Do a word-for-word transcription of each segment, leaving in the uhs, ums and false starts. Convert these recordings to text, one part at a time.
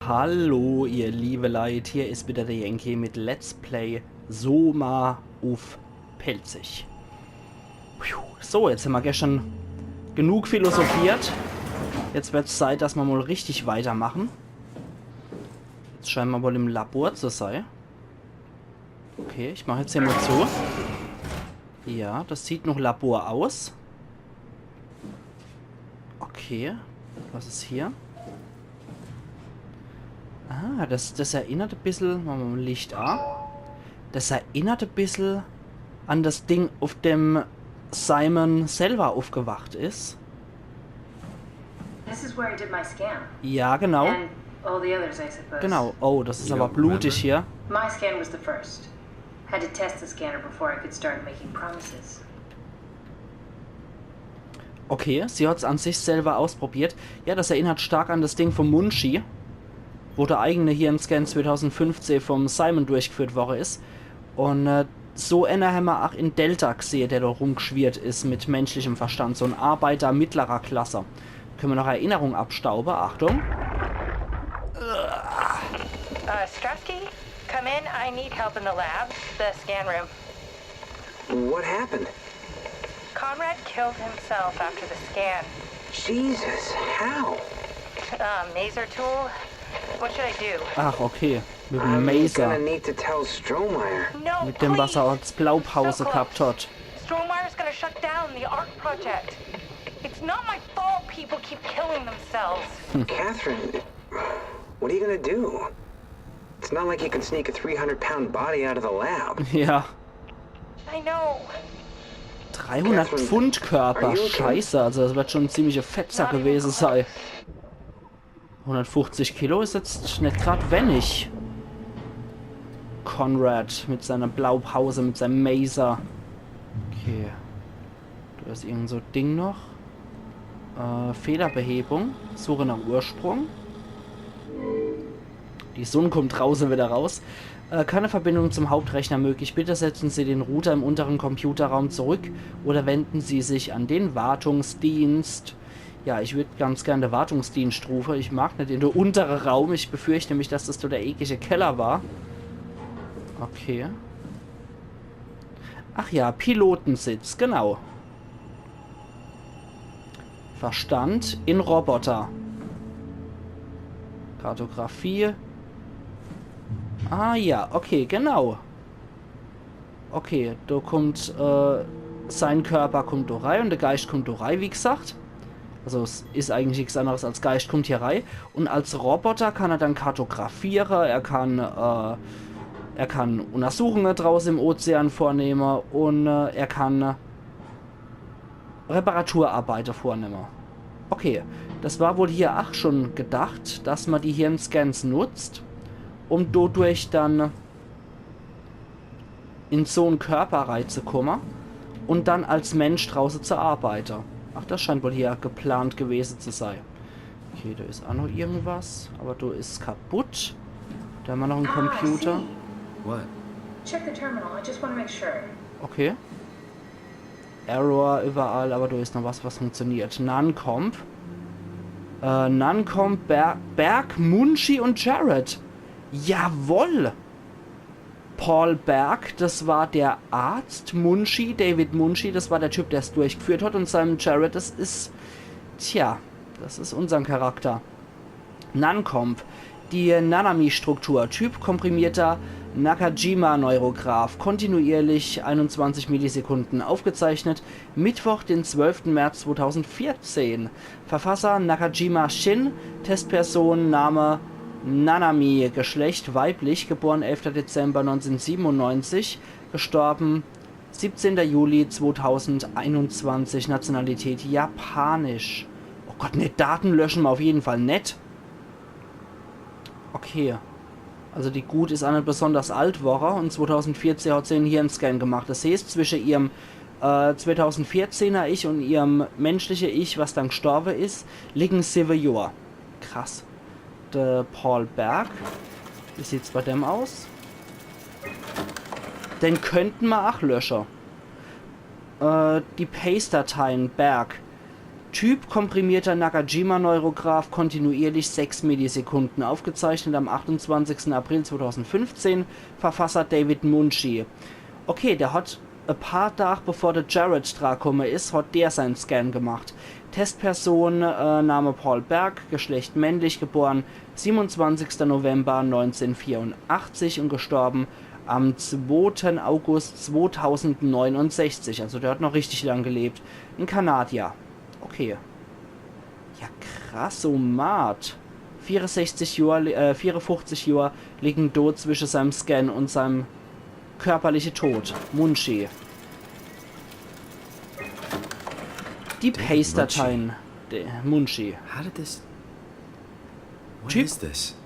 Hallo, ihr liebe Leit, hier is wieder der Yankee mit Let's Play Soma uff Pälzisch. Puh, so, jetzt hämmer gestern genug philosophiert. Jetzt wird's Zeit, dass mer mol richtig weitermachen. Jetzt scheine mer wohl im Labor zu sei. Okay, ich mach jetzt hier mol zu. Ja, das sieht noch Labor aus. Okay, was is hier? Ah, das, das erinnert e bissel, mache mer mol Licht a. Das erinnert e bissel an das Ding, uff dem Simon selber uffgewacht is. This is where I did my scan. Ja, genau. And all the others, I suppose. Genau. Oh, das is You aber don't blutig remember? Hier. My scan was the first. Had to test the scanner before I could start making promises. Okay, sie hat's an sich selber ausprobiert. Ja, das erinnert stark an das Ding vom Munshi, wo der eigene Hirnscan zweitausendfünfzehn vom Simon durchgeführt worre is. Un äh, so ener hämmer ach in Delta gsehe, der do rumgeschwirrt is mit menschlichem Verstand. So en Arbeiter mittlerer Klasse. Könne mer noch Erinnerung abstaube. Achtung. Uh, Strasky, come in. I need help in the lab, the scan room. What happened? Conrad killed himself after the scan. Jesus, how? Uh, maser tool. What should I do? Ach, okay. Mit dem I'm Maser. Gonna need to tell Strohmeier. No, Mit dem, was er please. als Blaupause So close. gehabt hat. Strohmeier's gonna shut down the art project. It's not my fault people keep killing themselves. Catherine, what are you gonna do? It's not like you can sneak a three hundred pound body out of the lab. Ja. I know. dreihundert Pfund Körper. Scheiße, also das wird schon en ziemlicher Fettsack gewese sei. hundertfünfzig Kilo is jetzt net grad wenig. Conrad mit seiner Blaupause, mit seinem Maser. Okay. Do is irgend so Ding noch. Äh, Fehlerbehebung. Suche nach Ursprung. Die Sonn kommt drauße wieder raus. Äh, keine Verbindung zum Hauptrechner möglich. Bitte setzen Sie den Router im unteren Computerraum zurück oder wenden Sie sich an den Wartungsdienst. Ja, ich würd ganz gern de Wartungsdienst rufe. Ich mag net in de untere Raum. Ich befürchte mich, dass das do der eklige Keller war. Okay. Ach ja, Pilotensitz, genau. Verstand in Roboter. Kartografie. Ah ja, okay, genau. Okay, do kommt, äh, sein Körper kommt do rei un de Geischt kommt do rei, wie gesagt. Also es is eigentlich nix anderes als Geischt kommt hier rei. Un als Roboter kann er dann kartografiere, er kann, äh, er kann Untersuchunge drauße im Ozean vornehme un äh, er kann Reparaturarbeite vornehme. Okay, das war wohl hier ach schon gedacht, dass ma die Hirnscans nutzt, um dodurch dann in so en Körper reizukomme un dann als Mensch drauße zu arbeite. Ach, das scheint wohl hier geplant gewese zu sei. Okay, do is ach noch irgendwas, aber do is kaputt. Do hämmer noch en Computer. What? Check the terminal. I just want to make sure. Okay. Error überall, aber do is noch was, was funktioniert. Nancomp. Äh, Nancomp, Ber Berg, Munshi un Jared. Jawoll! Paul Berg, das war der Arzt. Munshi, David Munshi, das war der Typ, der's durchgeführt hat. Un Simon Jared, das is, tja, das is unsern Charakter. Nancomp. Die Nanami-Struktur. Typ komprimierter Nakajima-Neurograph. Kontinuierlich einundzwanzig Millisekunden. Aufgezeichnet Mittwoch, den zwölften März zweitausendvierzehn. Verfasser Nakajima Shin. Testperson Name Nanami. Geschlecht weiblich. Geboren elfter Dezember neunzehnhundertsiebenundneunzig. Gestorben siebzehnter Juli zweitausendeinundzwanzig, Nationalität japanisch. Oh Gott, ne, Daten lösche ma auf jeden Fall net. Okay. Also die Gut is ach net besonders alt worre un zweitausendvierzehn hat se en Hirnscan gemacht. Das heeßt, zwische ihrem äh, zweitausendvierzehner Ich un ihrem menschliche Ich, was dann gestorbe is, liegen siwwe Johr. Krass. De Paul Berg. Wie sieht's bei dem aus? Den könnten ma ach lösche. Äh, die Paste-Dateien, Berg. Typ komprimierter Nakajima-Neurograph, kontinuierlich sechs Millisekunden, aufgezeichnet am achtundzwanzigsten April zweitausendfünfzehn, Verfasser David Munshi. Okay, der hat e paar Tag bevor der Jared drakomme is, hat der sein Scan gemacht. Testperson, äh, Name Paul Berg, Geschlecht männlich, geboren siebenundzwanzigsten November neunzehnhundertvierundachtzig und gestorben am zweiten August zweitausendneunundsechzig. Also der hat noch richtig lang gelebt. Ein Kanadier. Okay. Ja, krass, oh Mann. Vierundsechzig Johr, äh, vierundfünfzig Johr liegen do zwischen seinem Scan und seinem körperlichen Tod. Munshi. Die Paste-Dateien. De- Munshi. How did this? What Typ- is this?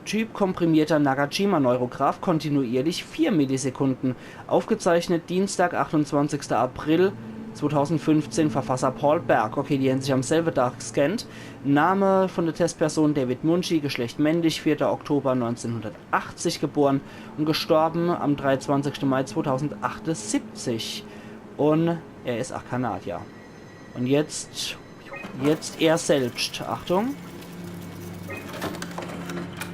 Typ komprimierter Nakajima-Neurograph, kontinuierlich vier Millisekunden. Aufgezeichnet Dienstag, achtundzwanzigsten April zweitausendfünfzehn, Verfasser Paul Berg. Okay, die haben sich am selben Tag gescannt. Name von der Testperson David Munshi, Geschlecht männlich, vierter Oktober neunzehnhundertachtzig geboren und gestorben am dreiundzwanzigsten Mai zweitausendachtundsechzig. Und er ist auch Kanadier. Und jetzt, jetzt er selbst. Achtung.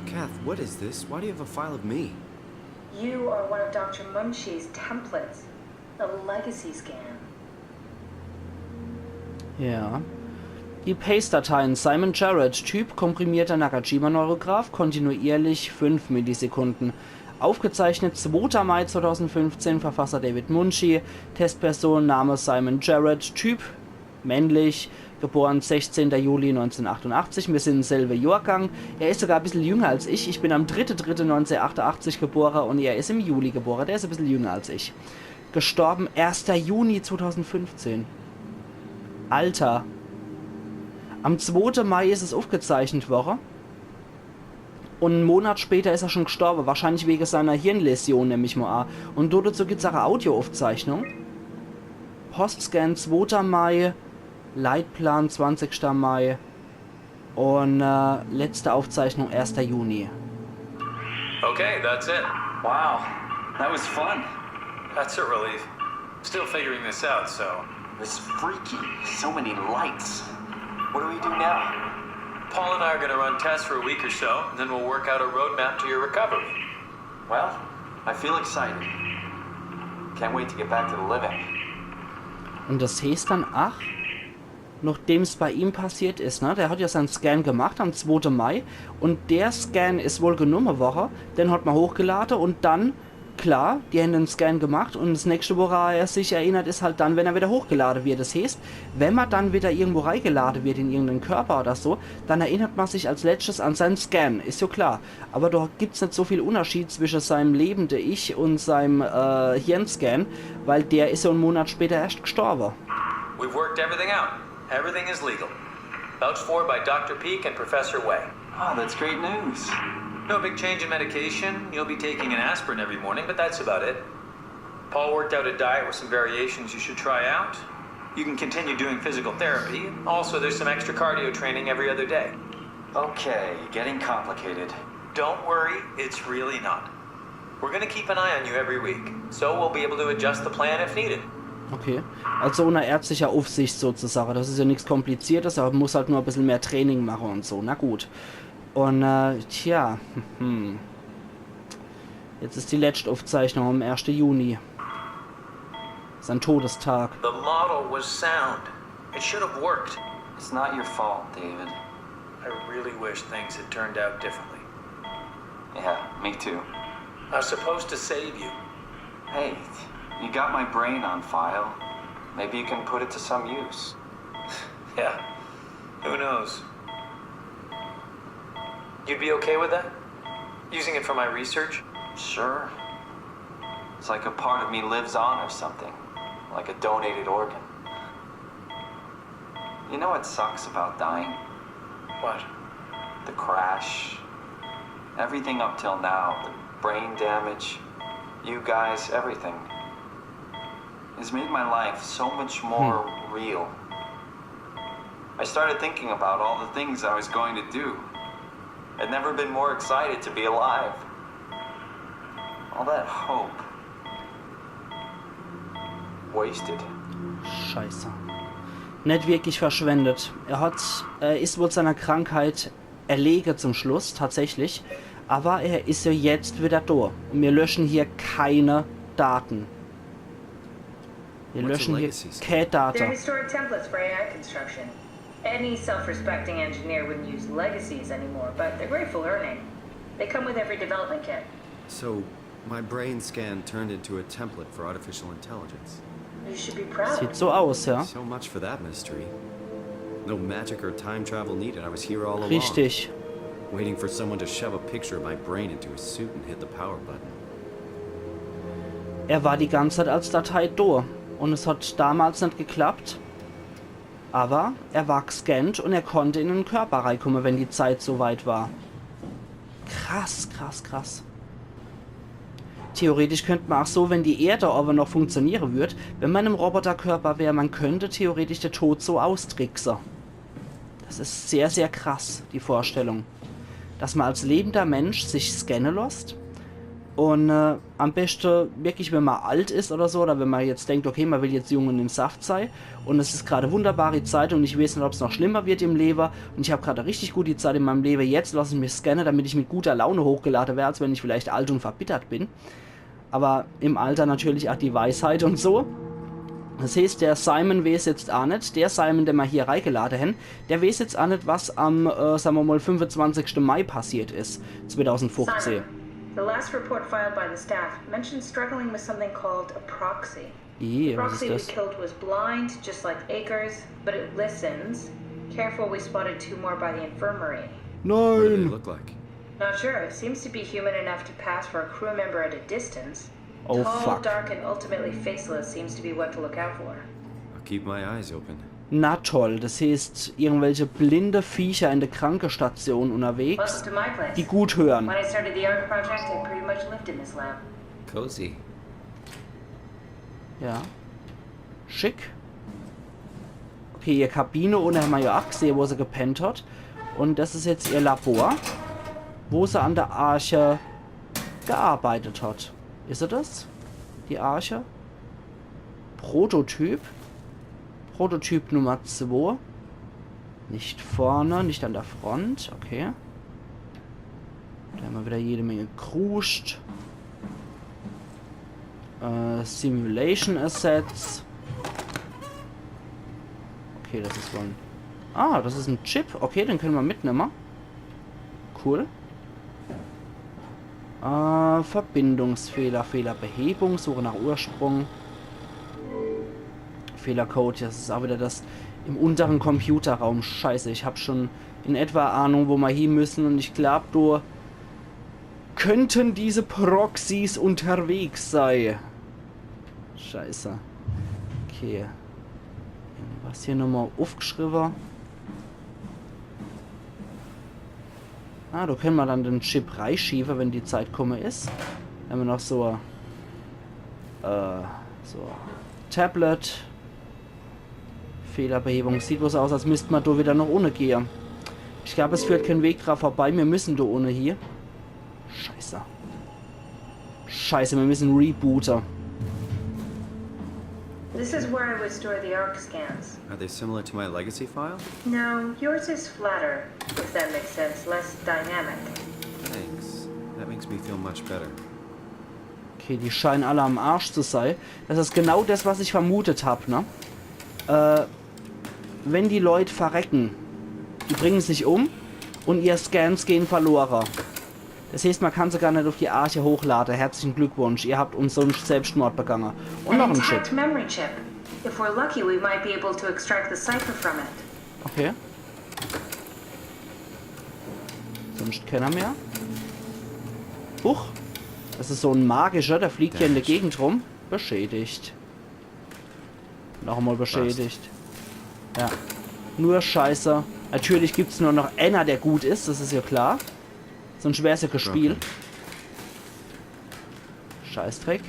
Kath, what is this? Why do you have a file of me? You are one of Doctor Munshi's templates, a legacy scan. Ja. Die Paste-Dateien. Simon Jared, Typ komprimierter Nakajima-Neurograph, kontinuierlich fünf Millisekunden. Aufgezeichnet zweiter Mai zweitausendfünfzehn, Verfasser David Munshi, Testperson, Name Simon Jared, Typ männlich, geboren sechzehnter Juli neunzehnhundertachtundachtzig, wir sind im selben Jahrgang. Er ist sogar ein bisschen jünger als ich. Ich bin am dritten dritten neunzehnhundertachtundachtzig geboren und er ist im Juli geboren. Der ist ein bisschen jünger als ich. Gestorben erster Juni zweitausendfünfzehn. Alter. Am zweiten Mai ist es aufgezeichnet worden. Und einen Monat später ist er schon gestorben. Wahrscheinlich wegen seiner Hirnläsion, nehm ich mal an. Und dazu gibt's auch eine Audioaufzeichnung. Postscan zweiter Mai, Leitplan zwanzigsten Mai und äh, letzte Aufzeichnung erster Juni. Okay, that's it. Wow, that was fun. That's a relief. Still figuring this out, so. This freaky, so many lights. What do we do now? Paul and I are going to run tests for a week or so, and then we'll work out a roadmap to your recovery. Well, I feel excited. Can't wait to get back to the living. Und das heißt dann, ach, nachdem's bei ihm passiert ist, ne? Der hat ja seinen Scan gemacht am zweiten Mai und der Scan ist wohl genommen worden, den hat man hochgeladen und dann, klar, die haben den Scan gemacht und das nächste, woran er sich erinnert, ist halt dann, wenn er wieder hochgeladen wird. Das heißt, wenn man dann wieder irgendwo reingeladen wird in irgendeinen Körper oder so, dann erinnert man sich als letztes an seinen Scan, ist ja klar. Aber da gibt's nicht so viel Unterschied zwischen seinem lebenden Ich und seinem äh, Hirnscan, weil der ist ja einen Monat später erst gestorben. We've worked everything out. Everything is legal. Vouched for by Doctor Peak and Professor Way. Ah, that's great news. No big change in medication. You'll be taking an aspirin every morning, but that's about it. Paul worked out a diet with some variations you should try out. You can continue doing physical therapy. Also, there's some extra cardio training every other day. Okay, getting complicated. Don't worry, it's really not. We're going to keep an eye on you every week, so we'll be able to adjust the plan if needed. Okay. Also unter ärztlicher Aufsicht sozusagen. Das ist ja nichts Kompliziertes, aber muss halt nur ein bisschen mehr Training machen und so. Na gut. Und äh, tja, hm. Jetzt ist die letzte Aufzeichnung am ersten Juni. Sein Todestag. The model was sound. It should have worked. It's not your fault, David. I really wish things had turned out differently. Yeah, me too. I was supposed to save you. Hey, you got my brain on file. Maybe you can put it to some use. Yeah. Who knows? You'd be okay with that? Using it for my research? Sure. It's like a part of me lives on or something. Like a donated organ. You know what sucks about dying? What? The crash. Everything up till now. The brain damage. You guys, everything. Has made my life so much more real. I started thinking about all the things I was going to do. I'd never been more excited to be alive. All that hope. Wasted. Scheiße. Net wirklich verschwendet. Er hat, er is wohl seiner Krankheit erlege zum Schluss, tatsächlich. Aber er is ja jetzt wieder do. Und mir löschen hier keine Daten. Mir What's a löschen hier legacy, Steve? Keine They're Daten. Historic templates for A I construction. Any self-respecting engineer wouldn't use legacies anymore, but they're great for learning. They come with every development kit. So, my brain scan turned into a template for artificial intelligence. You should be proud. Sieht so aus, ja. So much for that mystery. No magic or time travel needed. I was here all along. Richtig. Waiting for someone to shove a picture of my brain into a suit and hit the power button. Er war die ganze Zeit als Datei do. Und es hat damals net geklappt. Aber er war gescannt und er konnte in den Körper reikumme, wenn die Zeit so weit war. Krass, krass, krass. Theoretisch könnt man auch so, wenn die Erde aber noch funktioniere würd, wenn man im Roboterkörper wär, man könnte theoretisch de Tod so austrickse. Das is sehr, sehr krass, die Vorstellung. Dass man als lebender Mensch sich scanne lässt und, äh, am beste wirklich, wenn man alt is oder so, oder wenn man jetzt denkt, okay, man will jetzt jung und im Saft sei und es is gerade wunderbare Zeit und ich weiß net, ob's noch schlimmer wird im Lewe und ich hab gerade richtig gute Zeit in meinem Lewe, jetzt lass ich mich scanne, damit ich mit guter Laune hochgelade wär, als wenn ich vielleicht alt und verbittert bin. Aber im Alter natürlich auch die Weisheit und so. Das heißt, der Simon weiß jetzt auch net, der Simon, den wir hier reingelade haben, der weiß jetzt auch net, was am, äh, sagen wir mal, fünfundzwanzigsten Mai passiert ist, zweitausendfünfzehn. Simon, the last report filed by the staff mentioned struggling with something called a proxy. Ih, was ist das? The proxy we killed was blind, just like Akers, but it listens. Careful, we spotted two more by the infirmary. What do they look like? Not sure. Seems to be human enough to pass for a crew member at a distance. Oh, fuck. Tall, dark, and ultimately faceless seems to be what to look out for. I'll keep my eyes open. Na toll, das heißt, irgendwelche blinde Viecher in der Krankenstation unterwegs, die gut hören. Welcome to my place. When I started the ARK project, I pretty much lived in this lab. Cozy. Ja. Schick. Okay, ihr Kabine unne hämmer ja ach geseh, wo se gepennt hat. Und das is jetzt ihr Labor, wo se an der Arche gearbeitet hat. Is se das? Die Arche? Prototyp? Prototyp Nummer zwei. Nicht vorne, nicht an der Front. Okay. Da hämmer wieder jede Menge Kruscht. Äh, Simulation Assets. Okay, das is wohl ein... Ah, das is ein Chip. Okay, den können wir mitnehmen. Cool. Äh, Verbindungsfehler, Fehlerbehebung, Suche nach Ursprung. Fehlercode, das is auch wieder das im unteren Computerraum. Scheiße, ich hab schon in etwa Ahnung, wo mer hie müssen. Und ich glaub, do könnten diese Proxys unterwegs sei. Scheiße. Okay. Was hier nochmal aufgeschrieben? Ah, do können mer dann den Chip reischiewe, wenn die Zeit komme is. Dann hämmer noch so, äh, so Tablet. Fehlerbehebung. Sieht bloß aus, als müsst mer do wieder noch unne gehe. Ich glaub, es führt kein Weg dra vorbei. Mir müssen do unne hie. Scheiße. Scheiße, mir müssen reboote. This is where I would store the ARK scans. Are they similar to my legacy file? No, yours is flatter, if that makes sense, less dynamic. Thanks. That makes me feel much better. Okay, die scheinen alle am Arsch zu sei. Das is genau das, was ich vermutet hab, ne? Äh, wenn die Leut verrecken, die bringen sich um und ihr Scans gehen verlore. Das heißt, mer kann se gar net auf die Arche hochlade. Herzlichen Glückwunsch, ihr habt umsonst Selbstmord begange. Und noch ein Chip. An intact memory chip. If we're lucky, we might be able to extract the cipher from it. Okay. Sonst keiner mehr. Huch. Das is so ein magischer, der fliegt hier in der Gegend rum. Beschädigt. Noch einmal beschädigt. Ja. Nur Scheiße. Natürlich gibt's nur noch einer, der gut is, das is ja klar. Sonst wär's ja kein Spiel. Scheißdreck.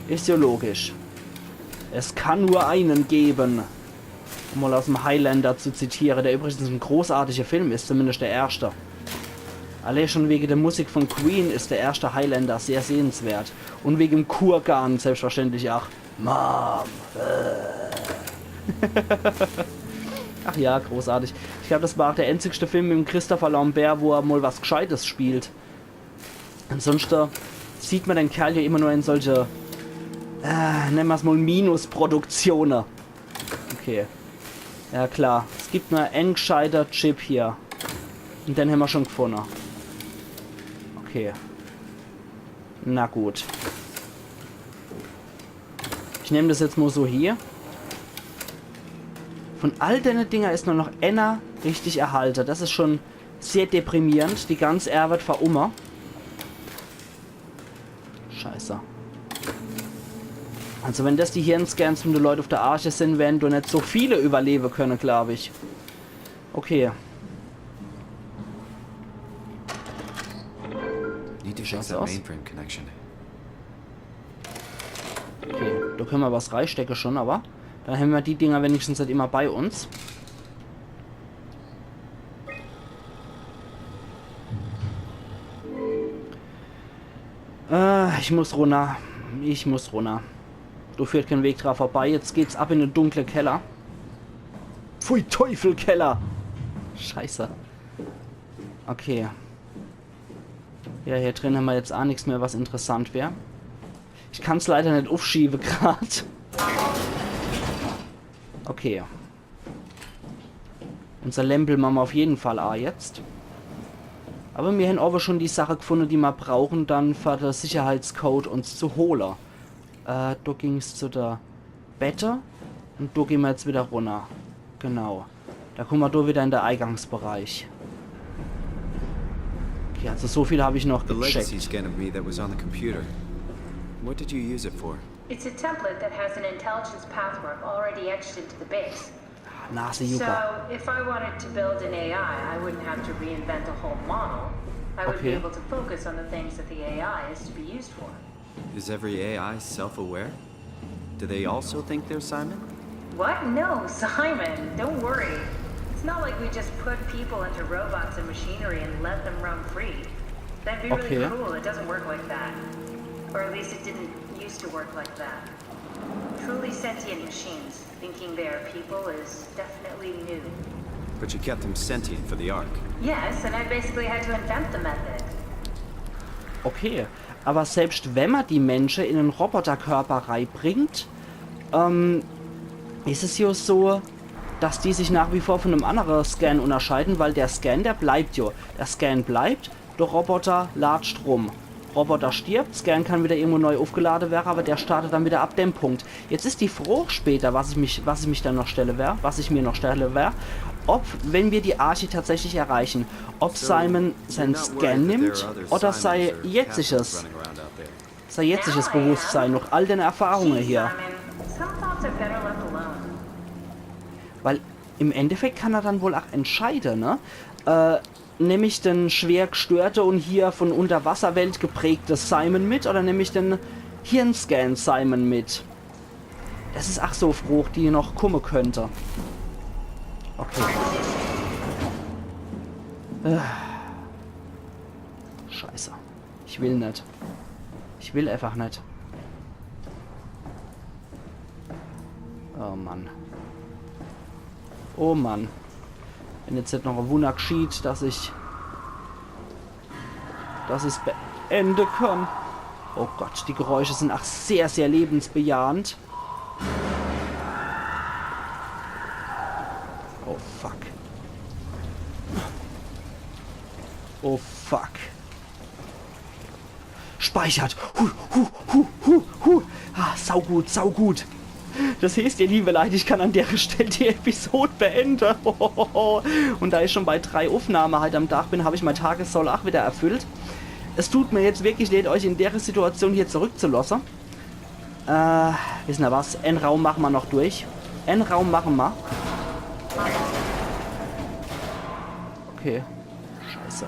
Is ja logisch. Es kann nur einen geben. Um mal aus dem Highlander zu zitieren, der übrigens ein großartiger Film ist, zumindest der erste. Allein schon wegen der Musik von Queen ist der erste Highlander sehr sehenswert. Und wegen dem Kurgan selbstverständlich auch. Mom. Äh. Ach ja, großartig. Ich glaub, das war auch der einzigste Film mit dem Christopher Lambert, wo er mal was Gescheites spielt. Ansonsten sieht man den Kerl ja immer nur in solche, äh, nennen wir's mal Minusproduktionen. Okay. Ja klar, es gibt nur en gescheiter Chip hier. Und den haben wir schon gefunden. Okay. Na gut. Ich nehme das jetzt mal so hier. Von all dene Dinger ist nur noch einer richtig erhalten. Das ist schon sehr deprimierend. Die ganze Arbeit war ummer. Scheiße. Also wenn das die Hirnscans von den Leuten auf der Arche sind, werden doch nicht so viele überleben können, glaube ich. Okay. Need to fix Schaut's that aus? Mainframe connection. Okay, da können wir was reinstecken schon, aber dann haben wir die Dinger wenigstens halt immer bei uns. Äh, ich muss runter. Ich muss runter. Da führt kein Weg dran vorbei. Jetzt geht's ab in den dunklen Keller. Pfui Teufel, Keller! Scheiße. Okay. Ja, hier drin haben wir jetzt auch nichts mehr, was interessant wäre. Ich kann's leider nicht aufschieben grad. Okay. Unser Lämpel machen wir auf jeden Fall auch jetzt. Aber wir haben aber schon die Sache gefunden, die wir brauchen dann für den Sicherheitscode uns zu holen. Äh, da ging's zu der Bette und da gehen wir jetzt wieder runter. Genau. Da kommen wir da wieder in den Eingangsbereich. Okay, also so viel habe ich noch The gecheckt. legacy scan of me that was on the computer. What did you use it for? It's a template that has an intelligence pathwork already etched into the base. Nase Yuka. So, if I wanted to build an A I, I wouldn't have to reinvent a whole model. I would be Okay. able to focus on the things that the A I is to be used for. Is every A I self-aware? Do they also think they're Simon? What? No, Simon, don't worry. It's not like we just put people into robots and machinery and let them roam free. That'd be really Okay. cruel. It doesn't work like that. Or at least it didn't used to work like that. Truly sentient machines thinking they are people is definitely new. But you kept them sentient for the Ark. Yes, and I basically had to invent the method. Okay, aber selbst wenn man die Menschen in einen Roboterkörper reinbringt, ähm, ist es ja so, dass die sich nach wie vor von einem anderen Scan unterscheiden, weil der Scan, der bleibt ja. Der Scan bleibt, der Roboter latscht rum. Roboter stirbt, Scan kann wieder irgendwo neu aufgeladen werden, aber der startet dann wieder ab dem Punkt. Jetzt ist die Frage später, was ich mich, was ich mich dann noch stelle wär, was ich mir noch stelle wär, ob, wenn wir die Arche tatsächlich erreichen, ob Simon sein Scan nimmt oder sein jetziges, sein jetziges Bewusstsein noch all den Erfahrungen hier. Simon, some thoughts are better left alone. Weil im Endeffekt kann er dann wohl auch entscheiden, ne? Äh, nehm ich den schwer gestörte und hier von Unterwasserwelt geprägte Simon mit oder nehm ich den Hirnscan Simon mit? Das ist auch so e Frage, die noch kommen könnte. Okay. Äh. Scheiße. Ich will nicht. Ich will einfach nicht. Oh Mann. Oh Mann. Wenn jetzt nicht noch e Wunder geschieht, dass ich, dass ich's beende kann. Oh Gott, die Geräusche sind auch sehr, sehr lebensbejahend. Oh fuck. Oh fuck. Speichert. Hu, hu, hu, hu, hu. Ah, saugut, saugut. Das heißt, ihr liebe Leute, ich kann an der Stelle die Episode beenden. Und da ich schon bei drei Aufnahmen halt am Tag bin, habe ich mein Tagessoll auch wieder erfüllt. Es tut mir jetzt wirklich leid, euch in der Situation hier zurückzulassen. Äh, wissen ihr was? En Raum machen wir noch durch. En Raum machen wir. Okay. Scheiße.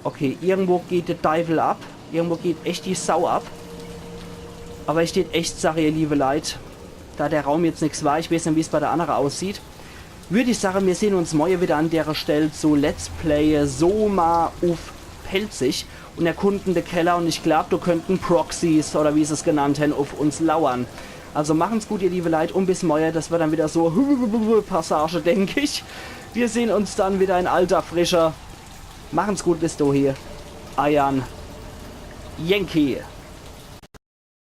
Okay, irgendwo geht der Teufel ab. Irgendwo geht echt die Sau ab. Aber ich tät echt sagen, ihr liebe Leute, da der Raum jetzt nix war, ich weiß nicht, wie es bei der anderen aussieht, würde ich sagen, wir sehen uns morgen wieder an der Stelle zu Let's Play Soma uff Pälzisch und erkunden den Keller und ich glaub, da könnten Proxies, oder wie sie es genannt haben, auf uns lauern. Also machen's gut, ihr liebe Leit, un bis morje. Das wird dann wieder so Passage, denk ich. Wir sehn uns dann wieder in alter Frische. Machen's gut bis dohie. Eiern Yankee.